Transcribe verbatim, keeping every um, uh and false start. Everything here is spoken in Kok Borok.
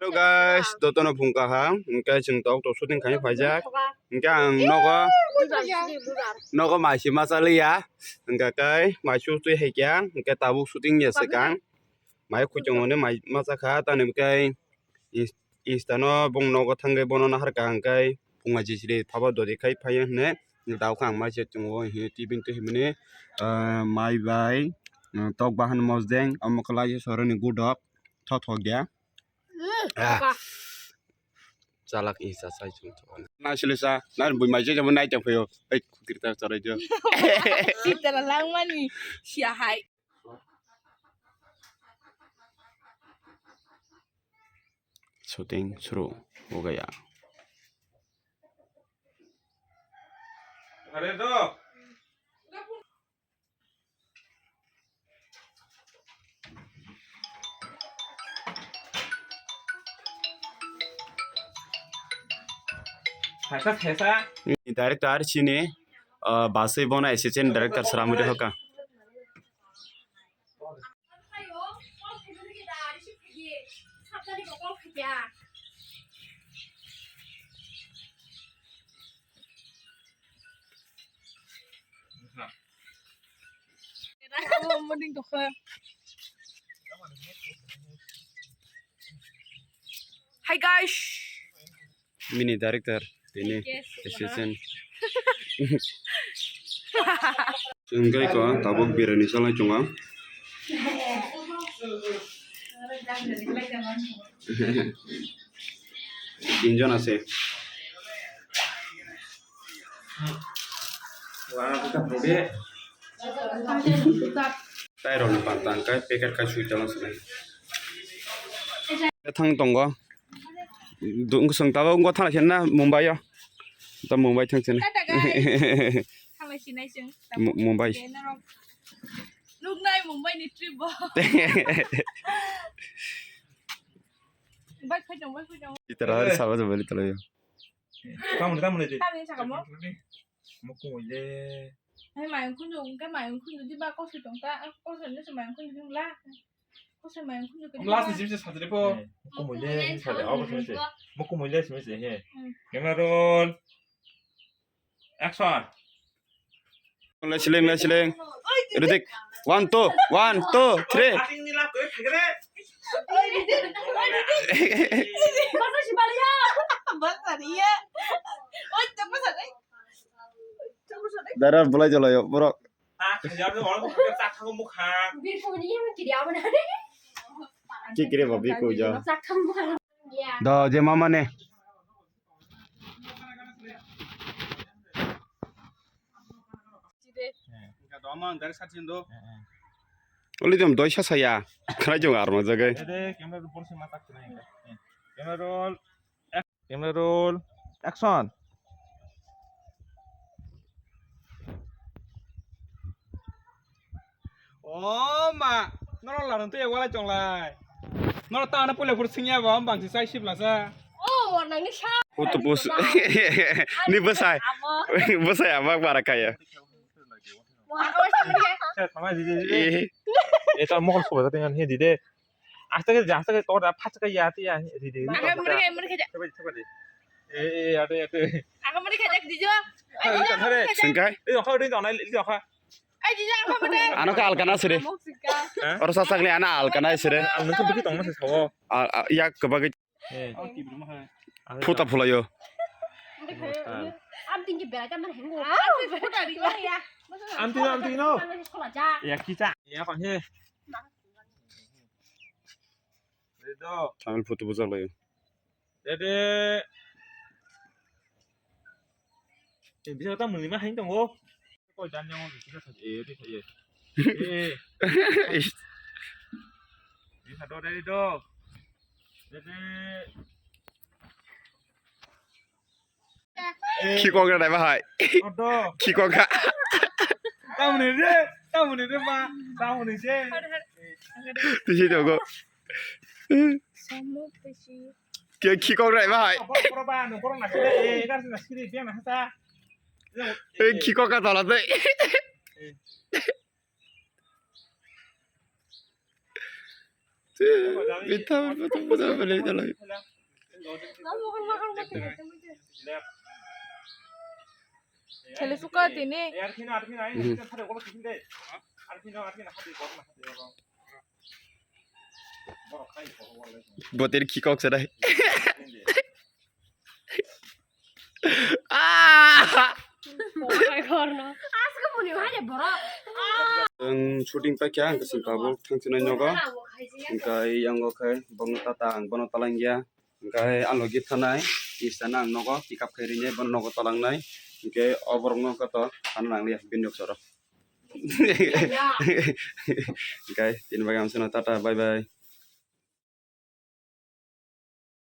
Hello guys, jotono phung kaham. Hwnkhe chwng tok tok shooting khaina phaijak. Hwnkhe ang nogo, nogo mai se masa liya. Hwnkhe kai mai su twi hai kya. Hwnkhe tabuk shooting ya se kang. Mai khuchung hwnwi mai masa kha, tani hwnkhe ins-, insta no bong nogo thangwi bono naharkha hwnkhe phunga jisri thabo dori khai phaiya hwnwi daukha ang mai se chungo hwnwi tibin twi hwnwi, ah, mai bai, ah, tok bahan mosdeng omo kwlai soroni gudok thothok ya. Ah. Chalak insta sai chung thok. Na sile sa, na bui mai je jabo nai tang phaio. Ei, kukri ta chorai jo. Sitara langmani, sia hai. Shooting suru ho gaya. Director chini, ah, basui bono assistant director sramwi rwkha. Hi guys. Mini director, tini assistant. Chwng kai ko tabuk birani salai chwngo. Tinjon ase. Tai rok ni panta hwnkhe packet kai sui tong sini. Thang tongo. Dungsong tabo wngkha thang sini na Mumbai o. Ta Mumbai thang sini. Tata guys. Thanglai sinai chwng. Mu-, Mumbai. Khe norok nuknai Mumbai ni trip bo. Bai phai tong, bai phai tong. Itara hari sabo jabo litara yo. Tamoni, tamoni di. Tamoni sakamo. Mukung ile. Hai mayung khunju, hwnkhe mayung khunju di ba kosoi tong ta, kosoi no se mayung khunju di wngla. Kosoi mayung khunju khe. Last ni jimse sadre po. Mukung ile, sade, abo simi se. Mukung ile simi se, he. Hmm. Camera roll. Action. Lai sileng, lai sileng. Ready? One, two, one, two, three. Dara bulai jolo yo, borok. Kikire bo biko jo. Do je mama ne. Oli jom doi sa saya. Khara jong arma jagai. Camera roll, camera roll, action. O ma, norok larang twi walai chonglai. Norok ta ano puila phuru singya ba, bang si sai sibla sa. O, mo nang ni sa. Putu pus. Ni bwsai. Bwsai ama bara kaya. Eh, ta mohor soba ta tengan he di de. Aste ke, aste ke, tor da, phas ke ya, ya, di, di. Aga muri khai, muri khai. Coba, coba di. Eh, eh, ade, ade. Aga muri khai, di jo. Singkai? Eh, kha, di, dona, di, kha. Ai, di jo, aga muri. Ano ka alkana sire. Oro sa sagli ana alkana sire. Ang nungkha bikhi tongma se sawo. A, a, yak kebagi. Eh. Phuta phulayo. Am tingki berai ta mar hengo. Am tingki, am tingki no. Ya kicha. Ya kon he. Ready? Tamil photo bujak lai. Ready? Eh, bisa ta muni ma hain tongo. Koi dan yang bisa saja. Eh, bisa ya. Eh. Ish. Bisa do, ready do. Ready. Khikok rwnai bahai. Khikok kha. Tamoni re, tamoni re ma, tamoni se. Tisi tongo. Ke khikok rwnai bahai. Ei khikok kha tola tei. Bitha, bitha, bitha, bitha, bitha. Khele suka tini. Botir khikok sedai. Ah! Ang shooting paikha, ang kasing tabuk thangsinai nogo. Hingke yang o khe bono tata ang bono talangya. Hingke ang logi thanai, isana ang nogo pick up khe rinai bono nogo talangnai. Hingke o borok no kato thana nanglia bini soro. Hingke tini bagwi ang sano tata, bye bye.